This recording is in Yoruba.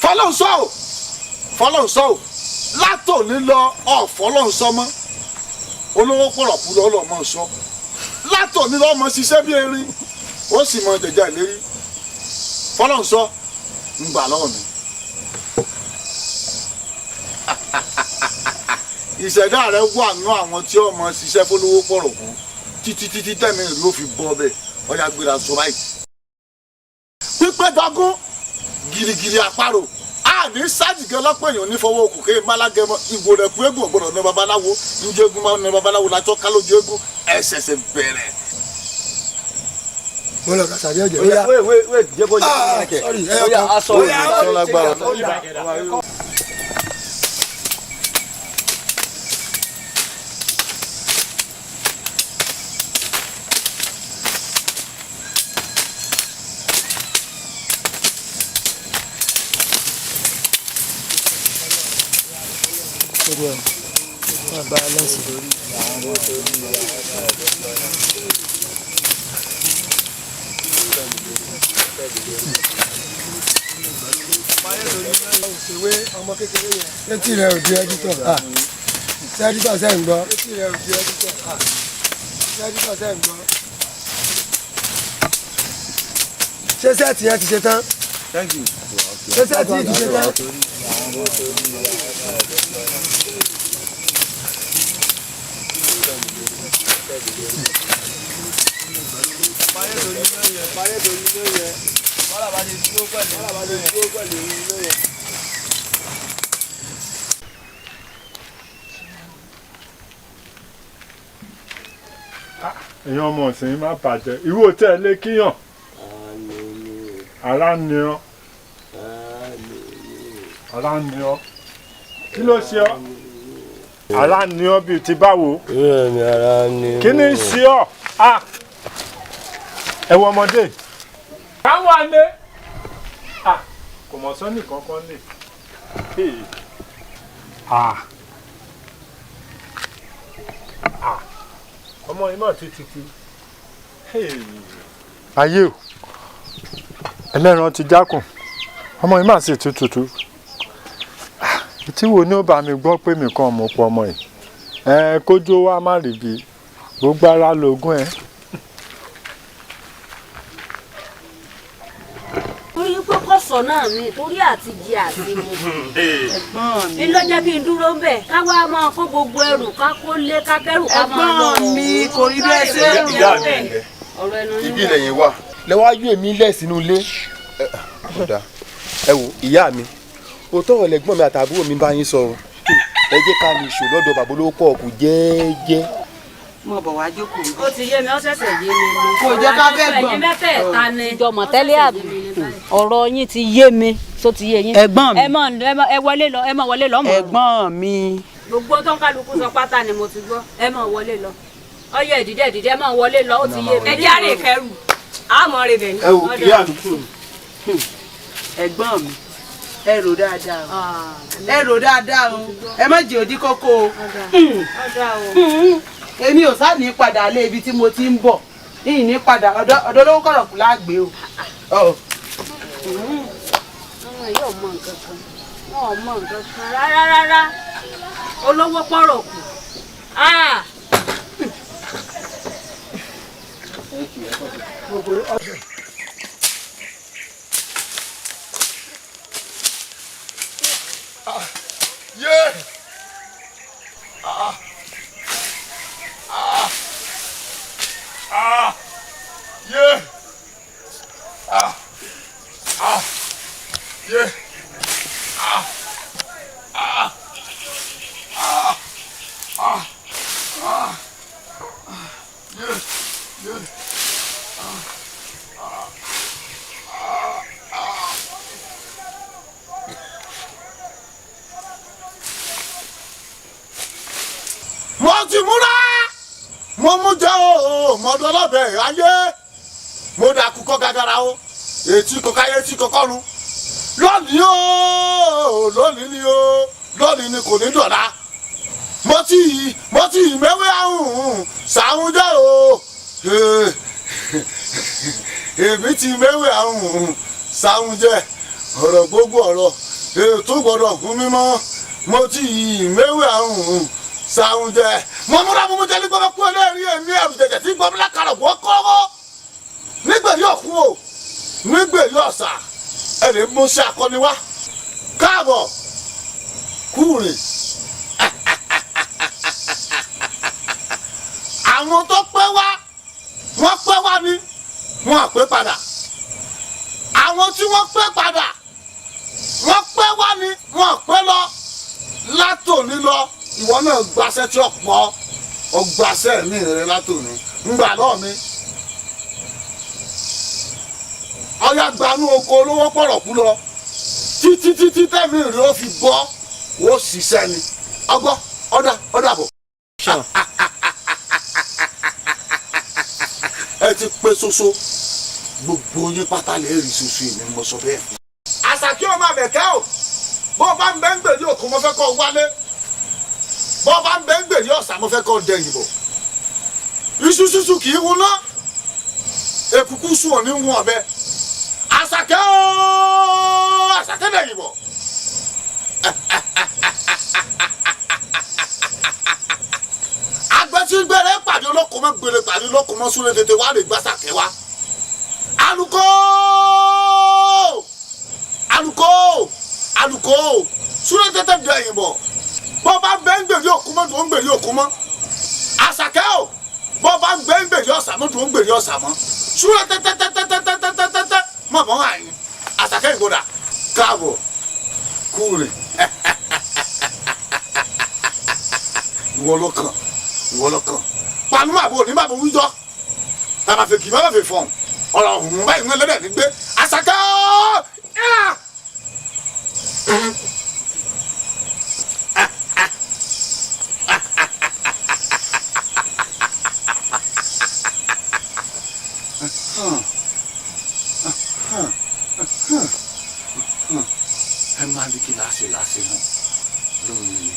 Fọlọ́nsọ o, fọlọ́nsọ o, látòní lọ ọ fọlọ́nsọ mọ́. Olówó pọ̀rọ̀kú lọ́lọ́ mọ́ sọ. Látòní lọ mọ́ ṣiṣẹ́ bí erin, ó sì mọ jẹjẹ ìlérí. Fọlọ́nsọ ń gbà lọ́wọ́ mi. Ìṣẹ̀dá rẹ wà nú àwọn tí ó mọ ṣiṣẹ́ fọlọ́wọ́ pọ̀rọ̀kú títí títí tẹ̀mí ìlú ó fi bọ́ bẹ́ẹ̀. Ọ̀yà gbéra sọ báyìí. Pípẹ́ dọ́gún girigiri àparò a ní sájìgẹ́ lọ́pọ̀ èèyàn nífọwọ́ òkú kéè málágẹmọ ìgò rẹ̀ kú eégún ọ̀gbọ́dọ̀ ní babaláwo njẹ́ eégún máa ní babaláwo látọ́ ká lójú eégún ẹ̀ṣẹ̀ṣẹ̀ bẹ̀rẹ̀. Mo lọ kàṣà bí ọjọ́. Oya, wait, wait, wait, jẹ́ kó Ah, jẹ́. Sorry, Oya, ẹyọ kan. aṣọ Oya, rẹ̀ lágbára. Létí rẹ ò di editor. Ah, ṣé editor ṣe ń gbọ́? Létí rẹ ò di editor. Ah, ṣé editor ṣe ń gbọ́? Ṣé set yẹn ti ṣe tán? Ṣé set yìí ti ṣe tán? Èèyàn ọmọ ọ̀sìn má bàjẹ́, ìwọ tẹ́ ẹ lé kíyàn ara ń ni ọ́, ara ń ni ọ́, kí ló ṣe ọ́? Ara ń ni ọ́ bíi ti báwo? Kí ni ń ṣe ọ́? A ẹ wọ ọmọdé káwọn alẹ́ a kò mọ̀ sọ́nì kankan lè a a ọmọ yìí mà ti tutù. Ayé o, ẹlẹ́ran ti jákùn, ọmọ yìí mà sì ti tutù. Tí wo ni ó bá mi gbọ́ pé mi kàn mọ̀ pọ̀ ọmọ yìí ẹ kójú wa má rí bi gbogbo ara lógún ẹ. Torí pé kọ̀sọ̀ náà mi torí àti jẹ àti mu ní ló jẹ́ kí n dúró ń bẹ̀ ká wá máa kó gbogbo ẹrù, ká kó lé, ká kẹ́rù, ká máa lọ. Ẹ̀gbọ́n mi, kò rí bẹ́ẹ̀ ṣe é. Ìyá mi, ọ̀rọ̀ ẹnu ibi lẹ́yìn wà lẹ wá yún èmi lẹ̀ sínú ilé. Ọ̀dà, ẹ wo ìyá mi, òótọ́ ọ̀rọ̀ lẹ́gbọ́n mi àtàbúrò mi bá yín sọ o. Ẹ jẹ́ ká lè ṣò lọ́dọ̀ bàbá olówó pọ̀ kù jẹ́ẹ́jẹ́. Mo bọ̀ wá jókòó. Ó ti yé mi, ó ṣẹ̀ṣẹ̀ yé mi ni. Kò jẹ́ ká fẹ́ gbọ́n. Ẹ̀yin mẹ́tẹ̀ẹ̀ta ni. Jọmọ tẹ́lẹ̀ àbí ọ̀rọ̀ yín ti yé mi, tó ti yé yín. Ẹ̀gbọ́n mi. Ẹ mọ ẹ wọlé lọ, ẹ mọ wọlé lọ mọ. Ẹ̀gbọ́n mi. Gbogbo tó ń kálukú sọ pátá ni mo ti gbọ́, ẹ mọ wọlé lọ. Ọyẹ ìdídẹ ìdídẹ, ẹ mọ wọlé lọ, ó ti yé mi. Ẹ jẹ́ àrè kẹrù, àmọ́ rẹ̀ bẹ̀ ni. Ẹ wo ìyá mi. Ẹ̀gbọ́n mi, ẹ rò dáadáa o, ẹ rò dáadáa o, ẹ má jẹ́ òdí kókó o. Èmi ò sá ní padà lé ibi tí mo ti ń bọ̀, yìí ní padà ọ̀dọ̀ olówó kọ̀rọ̀ kù láàgbé o. Àwọn yóò mọ nǹkan kan, wọn ò mọ nǹkan kan rárá rárá, olówó pọ̀rọ̀ kù. Ah! Yeah. Ah. Ah. Ah. Yeah. Ah. Ah. Yeah. Ah. Ah. Ah. Ah. Ah. Yeah. Yeah. Ah. Ah. Ah. Ah. Mo ti múra, mo mú jẹ́ o, mo dọ́lọ́bẹ̀ ayé, mo dà kúkọ́ gàgàrà o, ètí kọ́ká etí kọ́kọ́ nu lónìí o, lónìí ni o, lónìí ni kò ní dọ̀la. Mo ti mẹ́wé àrùn sàrùn jẹ́ o, èmi ti mẹ́wé àrùn sàrùn jẹ́. Ọ̀rọ̀ gbogbo ọ̀rọ̀. Ètò gbọ́dọ̀ kún mímọ́. Mo ti mẹ́wé àrùn sàrùn jẹ. Mo múra mo mú jẹ ní gbọ́dọ̀ kú ẹlẹ́rìí èmi ẹ̀rù jẹ̀jẹ̀ tí gbọ́dọ̀ lákàrọ̀ wọ́ kọ́rọ́. Nígbèrè òkun o, nígbèrè ọ̀sà, ẹ lè mú sí akọni wá. Káàbọ̀, kúrè. Àwọn tó pẹ́ wá, wọ́n pẹ́ wá ní, wọ́n á pẹ́ padà. Àwọn tí wọ́n pẹ́ padà, wọ́n pẹ́ wá ní, wọ́n á pẹ́ lọ. Látòní lọ, ìwọ náà gbaṣẹ́ tí ó pọ̀, ọ gbaṣẹ́ mi rẹ látòní, ń gbà lọ́ọ̀ mi. Ọyá gbanú oko olówó pọ̀rọ̀kú lọ títí títí tẹ́mi rẹ̀ ó fi bọ́ ó ṣiṣẹ́ ni ọgbọ́ ọ̀dà ọ̀dà bọ̀. Ẹ ti pé soso gbogbo yín pátá lè rí soso èmi mo sọ bẹ́ẹ̀. Àṣàkí ọmọ àbẹ̀kẹ́ o, bó o bá ń bẹ́ ń gbèrè òkun mo fẹ́ kọ́ ọ wálé, bó o bá ń bẹ́ ń gbèrè ọ̀sà mo fẹ́ kọ́ ọ dẹ̀yìn bọ̀. Iṣu ṣíṣu kì í hun ná, èkúkú sùn ò ní hun ọ̀bẹ. Àṣàkẹ́ ooo, Àṣàkẹ́ dẹ̀yìn bọ̀. Agbẹ́sígbèrè pàdé olóko mọ́ gbèrè pàdé olóko mọ́ súré tètè wá lè gbàsàkẹ́ wá. Alùkò alùkò alùkò súré tètè dẹ̀yìn bọ̀. Bọ́ bá ń bẹ́ ń gbèrè òkú mọ́ tó ń gbèrè òkú mọ́. Àṣàkẹ́ o, bọ́ bá ń bẹ́ ń gbèrè ọ̀sà mọ́ tó ń gbèrè ọ̀sà mọ́. Súré tètè mọ̀ mọ́ àyìn. Àṣàkẹ́ ìgbọ́dà káàbọ̀ kúrè. Ìwọ ló kàn, ìwọ ló kàn. Panu máa bò ní máa bò wíjọ. Bàbá fẹ́ kì í bàbá fẹ́ fọ̀n. Ọ̀rọ̀ ọ̀hún báyìí ń lẹ́dẹ̀ ní gbé. Àṣàkẹ́ ooo! Ẹ máa ní kí láṣẹ láṣẹ hàn lórí mi.